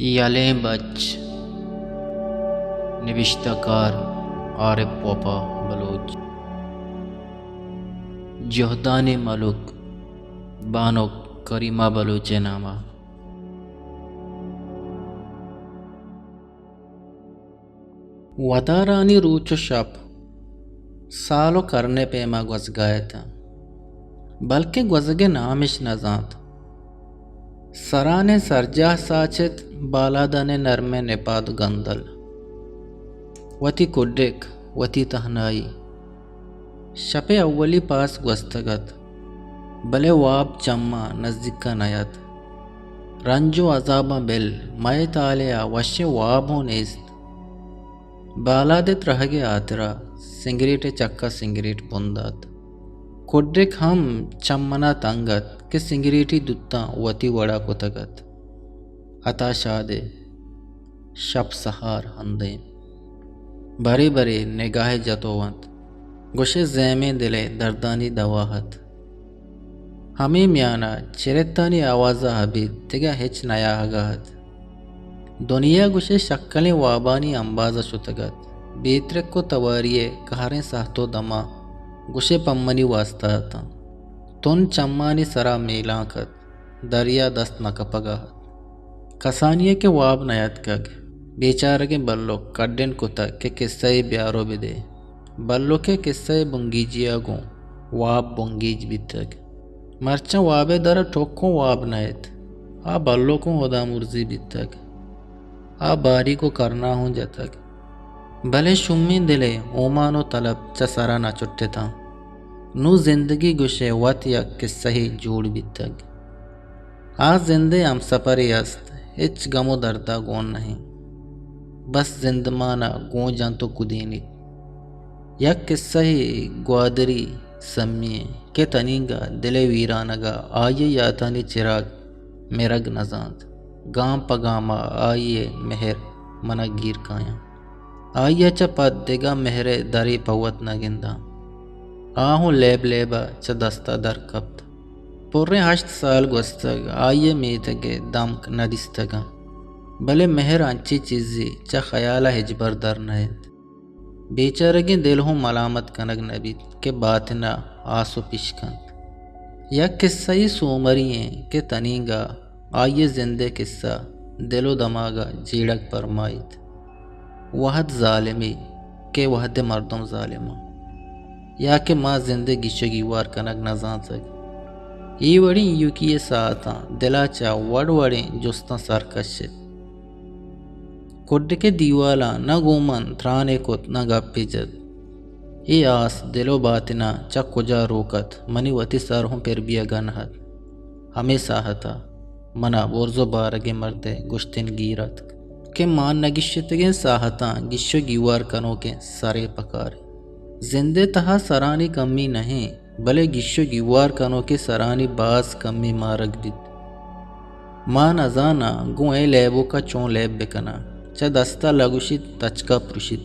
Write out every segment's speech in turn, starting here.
یلیں بچ، نبشتہ کار عارف وفا بلوچ، جہدانی ملک بانک کریمہ بلوچ ءِ نام ءَ۔ ودارانی روچ ءُ شپ سال ءُ کرن ءِ پیما گوزگا اتاں، بلکیں گوزگ ءِ نام اش نہ زانت۔ سرانیں سرجاہ ساچت، بالادانیں نرمیں نپاد ءُ گندل۔ وتی کڈک، وتی تہنائی۔ شپ ءِ اولی پاس گوستگ ات، بلے واب چماں نزیکا نیات۔ رنج ءُ عذاباں بل، مئے تالے ءَ وشیں واب ہوں نیست۔ بالاد ءِ ترہگ ءِ ہاترا سنگریٹ ءِ چکا سنگریٹ بن دات۔ کڈک ہم چم منا تنگ ات کہ سنگریٹی دوتاں وتی وڑا کتگ ات۔ عطا شاد ءِ شپ سہار ہندیں۔ برے برے نگاہے جت ءُ ونت۔ گوشے زیمیں دل ءِ دردانی دوا ات۔ ہمے میان ءَ چرتانی آواز ءَ ابید دگہ ہچ نیاہگ ءَ ات۔ دنیا گوشے شکلیں وابانی امباز ءَ شتگ ات۔ بے ترک ءُ تواری ءِ کہریں ساہت ءُ دما گوشے پمنی واستا اتاں۔ تن چمانی سرا میلانک ات۔ دریا دست نہ کپگ ءَ ات۔ کسانی ءَ کہ واب نیاتکگ، بیچارگیں بلک کڈن کتگ کہ کسہ یے بیار ءُ بدے۔ بلک ءِ کسہ ءِ بنگیجی ءَ گوں واب بنگیج بیتگ۔ مرچاں واب ءِ در ءَ ٹک اوں واب نہ ات۔ آ بلک اوں ہدا مرزی بیتگ۔ آ باریگ ءُ کرنا ہوں جتگ۔ بلے شومیں دل ءِ اومان ءُ طلب چہ سرا نہ چٹتاں۔ نوں زندگی گوشئے وت یک کسہے جوڑ بیتگ۔ آ زند ءِ ہمسپرے است، ہچ گم ءُ دردا گون نہ انت۔ بس زندمان ءَ گوں جنت ءُ کدینیت۔ یک کسہے گوادری سمی انت کہ تنیگا دل ءِ ویرانگا آئی ءِ یاتانی چراگ مرگ نزانت۔ گام پہ گاما آئی ءِ مہر منا گیر کایاں۔ آئی ءَ چہ پد دگہ مہر ءِ درے پہ وت نہ گنداں۔ آ ہوں لیب لیب ءَ چہ دست ءَ در کپت۔ پریں ہشت سال گوستگ، آئی ءِ میتگ ءِ دمک نہ دیستگاں۔ بلے مہر انچیں چیزے چہ خیال ءَ ہچبر در نہ انت۔ بیچارگیں دل ہوں ملامت کنگ نہ بیت کہ باتن ءَ آس ءُ پیش کنت۔ یک کسہ یے سومری انت کہ تنیگا آئی ءِ زند ءِ کسہ دل ءُ دماگ ءَ جیڑگ پرمائیت۔ وہد زالمے کہ وہد ءِ مردم زالم انت، یا کہ ما زند ءِ گیش ءُ گیوار کنگ نہ زانتگ۔ اے وڑیں ایوکی ءِ ساہتاں دل ءَ چہ وڑ وڑیں جستاں سر کشت۔ کڈک ءِ دیوالاں نہ گوں من ترانے کت، نہ گپے جت۔ اے آس دل ءُ باتن ءَ چہ کجا روک ات، منی وتی سر ہوں پر بیئگ ءَ نہ ات۔ ہمے ساہت ءَ من ءَ برز ءُ بارگیں مردے گوشتن گیر اتک کہ مان نہ گیشتگیں ساہتاں گیش ءُ گیوار کنوکیں سرے پکار انت۔ زند ءِ تہا سرانی کمی نہ انت، بلے گیش ءُ گیوار کنوکیں سرانی باز کمی مارگ بیت۔ ما نزاناں گوں اے لیبوک ءَ چون لیب بکناں۔ چہ دست ءَ لگوشیت، تچک ءَ پروشیت۔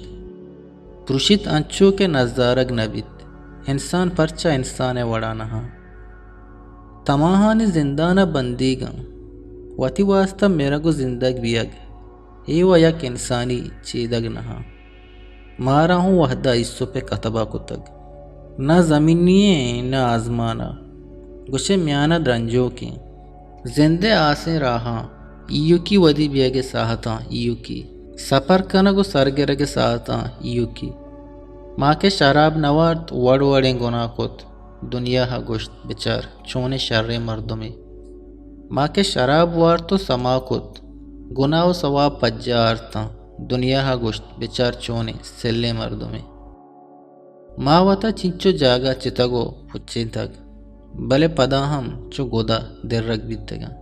پروشیت انچو کہ نزارگ نہ بیت۔ انسان پرچا انسان ءِ وڑا نہ انت؟ تماہانی زندان ءَ بندیگاں۔ وتی واستا مرگ ءُ زندگ بیگ، اے وَ یک انسانی چیدگ نہ انت۔ مارا ہوں وہدا ایسپ ءِ کتبا کتگ۔ نہ زمینی ایں، نہ آزمان ءَ۔ گوشے میان ءَ درنجوکیں۔ زند ءِ آسیں راہاں ایوکی ودی بیئگ ءِ ساہتاں ایوکی۔ سپر کنگ ءُ سرگرگ ءِ ساہتاں ایوکی۔ ما کہ شراب نہ وارت، وڑ وڑیں گناہ کت۔ دنیا ءَ گوشت، بچار، چونیں شریں مردمے۔ ما کہ شراب وارت ءُ سما کت، گناہ ءُ ثواب پجا آرتاں۔ دنیا ءَ گوشت، بچار، چونیں سلیں مردمے۔ ما وتا چنچو جاگہ چتگ ءُ پچینتگ، بلے پدا ہم چو گدا درگ بیتگاں۔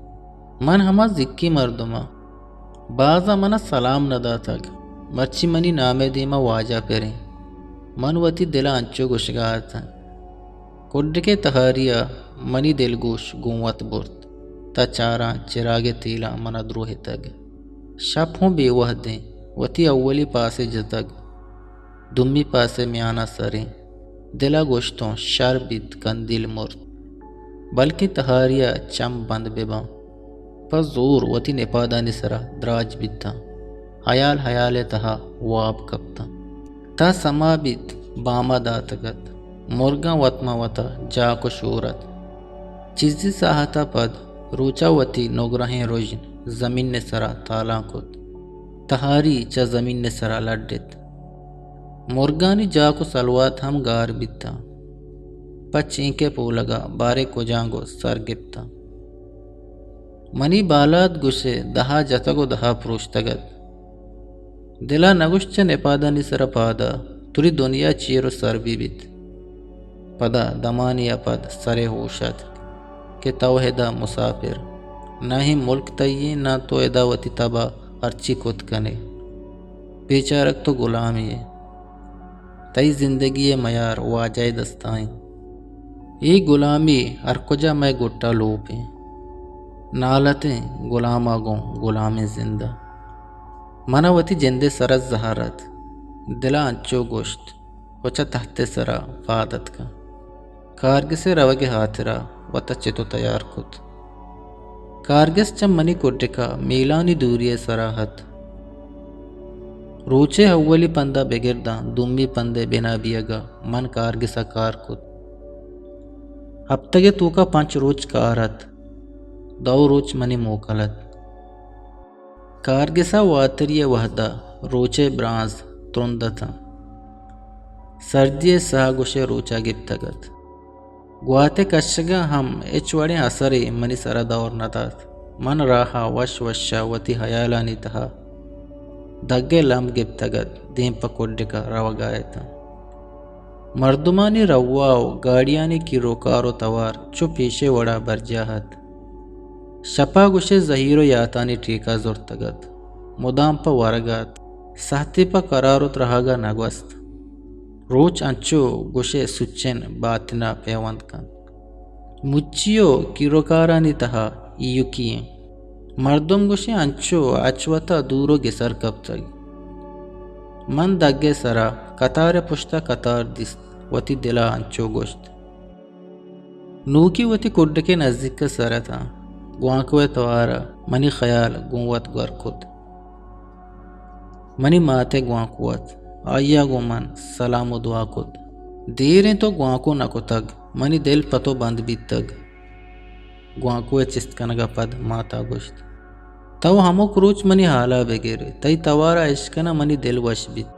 من ہما زکی مردماں، بازاں منا سلام نہ داتگ، مرچی منی نام ءِ دیما واجہ پریں۔ من وتی دل ءَ انچو گوشگا اتاں۔ کڈکے تہاری ءَ منی دلگوش گوں وت برت، تاں چاراں چراگ ءِ تیلاں منا دروہتگ۔ شپ ہوں بے وہدیں، وتی اولی پاسے جتگ، دومی پاسے میان ءَ سریں۔ دل ءَ گوشتوں شر بیت کندیل مرت، بلکیں تہاری ءَ چم بند بباں۔ پہ زور وتی نپادانی سرا دراج بیتاں۔ ہیال ہیال ءِ تہا واب کپتاں۔ تاں سما بیت، بام ءَ داتگ ات۔ مرگاں وت ماں وتا جاک ءُ شور ات۔ چیزے ساہت ءَ پد روچ ءَ وتی نگرہیں رژن زمین ءِ سرا تالان کت۔ تہاری چہ زمین ءِ سرا لڈت۔ مرگانی جاک ءُ سلوات ہم گار بیتاں۔ پہ چینکے پولگ ءَ باریں کجانگو سر گپتاں۔ منی بالاد گوشے دہا جتگ ءُ دہا پروشتگ ات۔ دل ءَ نگوشت چہ نپادانی سرا پادا توری دنیا چیر ءُ سر بہ بیت۔ پدا دمانے ءَ پد سرے ہوش اتک کہ تو ادا مساپر، نہ اے ملک تئی ایں، نہ تو ادا وتی تب ءَ ہرچی کت کن ئے۔ بیچارگ تو گلامے ئے۔ تئی زندگی ءِ میار واجہ ءِ دستا ایں۔ اے گلامی ہر کجا مئے گٹ ءَ لوپ ایں۔ نالتیں گلام ءَ گوں گلامیں زند ءَ۔ من ءَ وتی جند ءِ سر ءَ زہر ات۔ دل ءَ انچو گوشت ءُ چہ تحت ءِ سرا پاد اتکاں۔ کارگس ءِ روگ ءِ ہاترا وت ءَ چت ءُ تیار کت۔ کارگس چہ منی کڈک ءَ میلانی دوری ءِ سرا ات۔ روچ ءِ اولی پند ءَ بگر داں دومی پند ءِ بنا بیگ ءَ من کارگس ءَ کار کت۔ ہپتگ ءِ توک ءَ پنچ روچ کار ات۔ دو روچ منی موکل ات۔ کارگس ءَ واتری ءِ وہد ءَ روچ ءِ برانز ترند اتاں۔ سردی ءِ ساہ گوشے روچ ءَ گپتگ ات۔ گوات ءِ کشگ ءَ ہم ہچ وڑیں اثرے منی سر ءَ دور نہ دات۔ من راہ ءَ وش وش ءَ وتی ہیالانی تہا دگ ءِ لمب گپتگ ات، دیم پہ کڈک ءَ روگ ءَ اتاں۔ مردمانی روا ءُ گاڑیانی کیروکار ءُ توار چو پیشے وڑا برجاہ ات۔ شپ ءَ گوشے زہیر ءُ یاتانی ٹیکہ زرتگ ات۔ مدام پہ ورگ ءَ ات۔ سہتے پہ کرار ءُ ترہگ ءَ نہ گوست۔ روچ انچو گوشے سچن باتن ءَ پیوند کنت۔ مچی ءُ کیروکارانی تہا ایوکی ایں۔ مردم گوشے انچو اچ وت ءَ دور ءُ گسر کپتگ۔ من دگ ءِ سرا کتار ءِ پشت ءَ کتار دیست، وتی دل ءَ انچو گوشت۔ نوکی وتی کڈک ءِ نزیک ءَ سر اتاں۔ گوانکو ءِ توار ءَ منی خیال گوں وت گور کت۔ منی مات ءِ گوانکو ات۔ آئی ءَ گوں من سلام ءُ دعا کت۔ دیر ایں تو گوانکو نہ کتگ، منی دل پہ تو بند بیتگ۔ گوانکو ءِ چست کنگ ءَ پد مات ءَ گوشت، تو ہمک روچ منی ہال ءَ بگر، تئی توار ءَ اشکناں منی دل وش بیت۔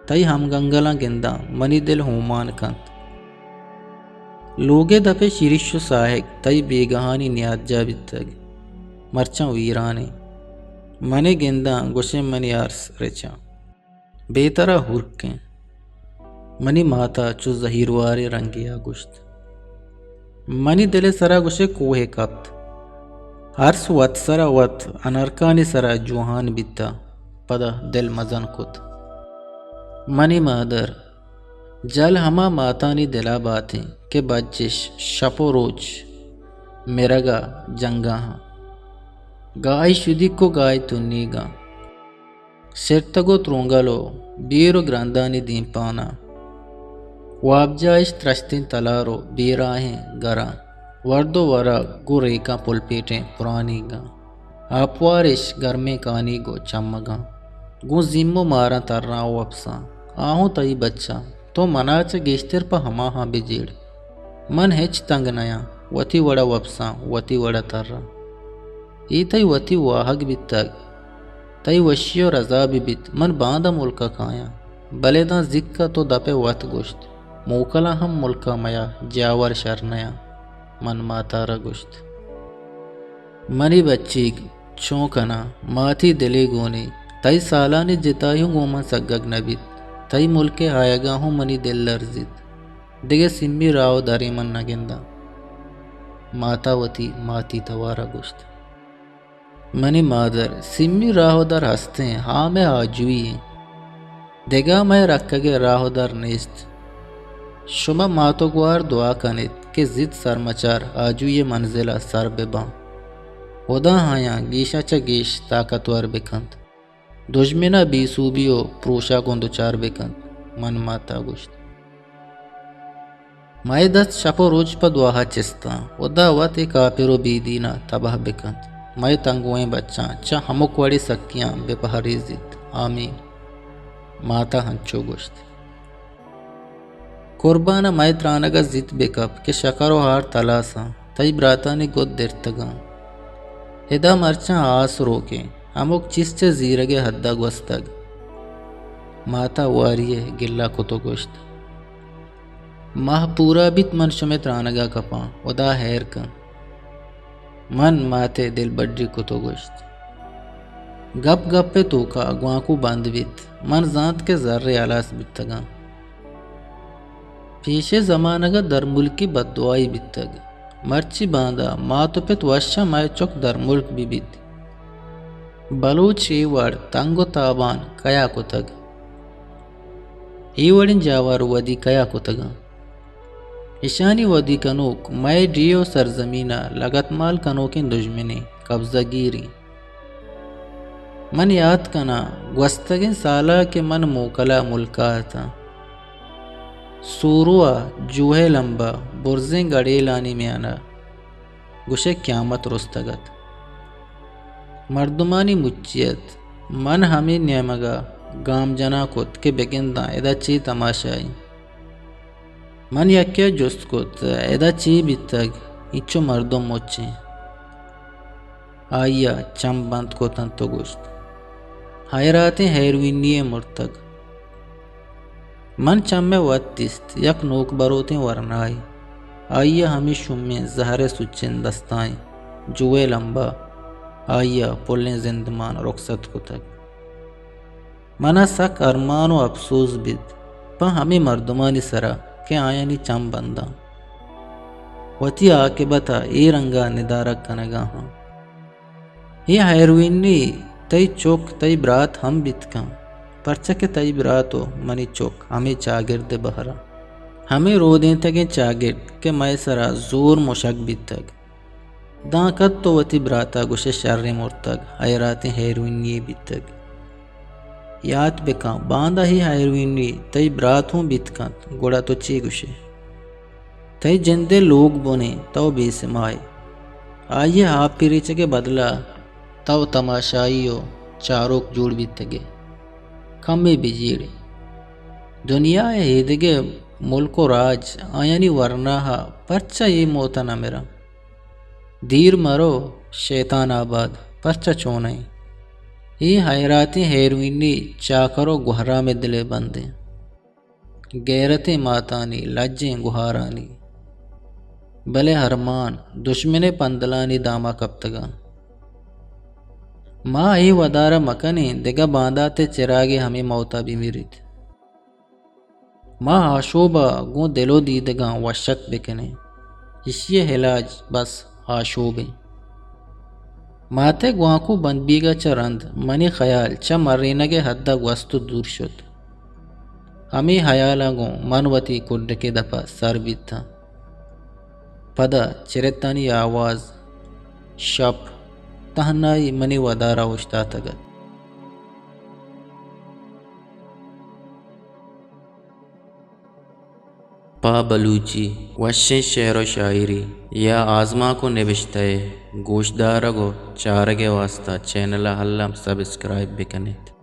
تئی ہمگنگلاں گنداں، منی دل ہومان کنت۔ لوگ ءِ دپ ءِ شیرش ءُ ساہگ تئی بیگہانی نیادجاہ بیتگ، مرچاں ویران ایں۔ من ءَ گنداں، گوشیں منی ارس رچاں۔ بے ترا ہورکیں۔ منی مات ءَ چو زہیرواریں رنگے ءَ گوشت۔ منی دل ءِ سرا گوشے کوہے کپت۔ ارس وت سرا وت انرکانی سرا جوہان بیت ءُ پدا دل مزن کت۔ منی مادر، جل ہما ماتانی دل ءَ باتیں کہ بجش شپ ءُ روچ مرگ ءَ جنگاہاں۔ گاہے شدیک ءُ گاہے تنیگاں۔ سرتگ ءُ ترونگل ءُ بیر ءُ گرندانی دیمپاناں۔ وابجاہ اش ترشتیں تلار ءُ بیراہیں گراں۔ ورد ءُ ورگ گوں ریکاں پلپیٹیں پرانیگاں۔ آپوار اش گرمیں کانیگ ءُ چمگاں۔ گوں زیم ءُ ماراں تراں ءُ وپساں۔ آ ہوں تئی بچاں۔ تو منا چہ گیشتر پہ ہماہاں بجیڑ۔ من ہچ تنگ نیاں۔ وتی وڑا وپساں، وتی وڑا تراں۔ اے تئی وتی واہگ بیتگ۔ تئی وشی ءُ رضا بہ بیت، من باندا ملک ءَ کایاں۔ بلے داں زیک ءَ تو دپ ءَ وت گوشت، موکلاں ہم ملک ءَ میا، جاور شر نیاں۔ من مات ءَ را گوشت، منی بچیگ، چون کناں؟ ماتی دلے گونی، تئی سالانی جتائی ہوں گوں من سگگ نہ بیت۔ تئی ملک ءَ آیگ ءَ ہوں منی دل لرزیت۔ دگہ سیمی راہ ءُ درے من نہ گنداں۔ مات ءَ وتی ماتی توار ءَ گوشت۔ منی مادر، سیمی راہ ءُ در ہستیں، ہام ءِ آجوئی ایں۔ دگہ مئے رکگ ءِ راہ ءُ در نیست۔ شما مات ءُ گوار دعا کن ات کہ زیت سرمچار آجوئی ءِ منزل ءَ سر بہ باں۔ ہدا آیاں گیش ءَ چہ گیش طاقتور بہ کنت۔ دژمن ءَ بے سوبی ءُ پروش ءَ گوں دچار بہ کنت، من مات ءَ گوشت۔ مئے دست شپ ءُ روچ پہ دعا ءَ چستاں، ہدا وت اے کاپر ءُ بے دین ءَ تباہ بہ کنت۔ مئے تنگوئیں بچاں چہ ہمک وڑیں سکیاں بہ پہریزیت۔ آمین۔ مات ءَ ہنچو گوشت۔ قربان ءَ مئے ترانگ ءَ زیت بہ کپ کہ شکر ءُ ہارت ہلاس اَنت، تئی براتانی گد درتگ اَنت۔ ادا مرچاں آس روکیں، ہمک چیز چہ زیرگ ءِ حد ءَ گوستگ۔ مات ءَ واری ءَ گلہ کت ءُ گوشت، ماہ پورا بیت من شمئے ترانگ ءَ کپاں، ہدا ہیر کنت۔ من مات ءَ دلبڈی کت ءُ گوشت، گپ گپ ءِ توکا گوانکو بند بیت۔ من زانت کہ زرے ہلاس بیتگ اَنت۔ پیشیں زمانگ ءَ درملکی بددعائی بیتگ۔ مرچی باندا مات ءُ پت وش اَنت مئے چک درملک بہ بیت۔ بلوچ اے وڑ تنگ ءُ تابان کیا کتگ؟ اے وڑیں جاور ودی کیا کتگ اَنت؟ اشانی ودی کنوک مئے ڈیھ ءُ سرزمین ءَ لگتمال کنوکیں دژمنے، قبضہ گیرے۔ من یات کناں گوستگیں سال ءَ کہ من موکل ءَ ملک ءَ اتاں۔ سورو ءَ، جوہ ءِ لمب ءَ، برزیں گڑیلانی میان ءَ گوشئے قیامت رستگ اَت۔ مردمانی مچی اَت۔ من ہمے نیمگ ءَ گام جنان کت کہ بگنداں ادا چے تماشائے۔ من یکے ءَ جست کت، ادا چے بیتگ؟ اینچو مردم مچ اَنت؟ آئی ءَ چم بند کت اَنت ءُ گوشت، ہیراتیں ہیروئینی یے مرتگ۔ من چم ءَ وت دیست، یک نوک بروتیں ورنایے۔ آئی ءَ ہمے شومیں زہر ءِ سوچیں دستاں جوہ ءِ لمب ءَ آئی ءَ پلیں زندمان رخصت کتگ۔ من ءَ سک ارمان ءُ اپسوز بیت پہ ہمے مردمانی سر ءَ کہ آیانی چم بنداں، وتی عاقبت ءَ اے رنگ ءَ ندارگ کنگ ءَ آں۔ اے ہیروئینی تئی چک، تئی برات ہم بیت کنت، پرچا کہ تئی برات ءُ منی چک ہمے چاگرد ءِ بہر اَنت۔ ہمے رودینتگیں چاگرد کہ مئے سر ءَ زور مشگ بیتگ۔ داں کد تو وتی برات ءَ گوشئے شریں مرتگ، ہیراتیں ہیروئینی یے بیتگ۔ یات بکن، باندا اے ہیروئینی تئی برات ہوں بیت کنت، گڑا تو چے گوشئے؟ تئی جند ءِ لوگ بن اِنت، تو بے سما ئے۔ آئی ءِ آپ پریچگ ءِ بدل ءَ تو تماشائی ءُ چاروک جوڑ بیتگ ئے۔ کمے بہ جیڑ ئے۔ دنیا ءِ ایدگہ ملک ءُ راج آیانی ورنا ءَ پرچا اے موت ءَ نہ مراں؟ دیر مرو، شیطان آباد، پرچا چونئے؟ اے ہیراتیں ہیروئینی چاکر ءُ گوہرام ءِ دل ءِ بند اِنت۔ غیرتیں ماتانی، لجیں گہارانی، بلے ارمان دژمن ءِ پندلانی دام ءَ کپتگ اَنت۔ ما اے ودار ءَ مکنیں دگہ باندات ءِ چراگے ہمے موت ءَ بہ مریت۔ ما آشوب ءَ گوں دل ءُ دیدگاں وشک بکنیں۔ ایشی ءِ علاج بس آشوب اِنت۔ مات ءِ گوانکو بند بیگ ءَ چہ رند منی خیال چہ مرینگ ءِ حد ءَ گوست ءُ دور شت۔ ہمے ہیالاں گوں من وتی کڈک ءِ دپ ءَ سر بیتاں۔ پدا چرتانی آواز، شپ، تہنائی منی ودار ءَ اوشتاتگ اَت۔ پہ بلوچی وشیں شعر ءُ شاعری یا آزمانک ءُ نبشتہ ءِ گوشدارگ ءُ چارگ ءِ واستہ چینل ءَ الم سبسکرائب بکنیت۔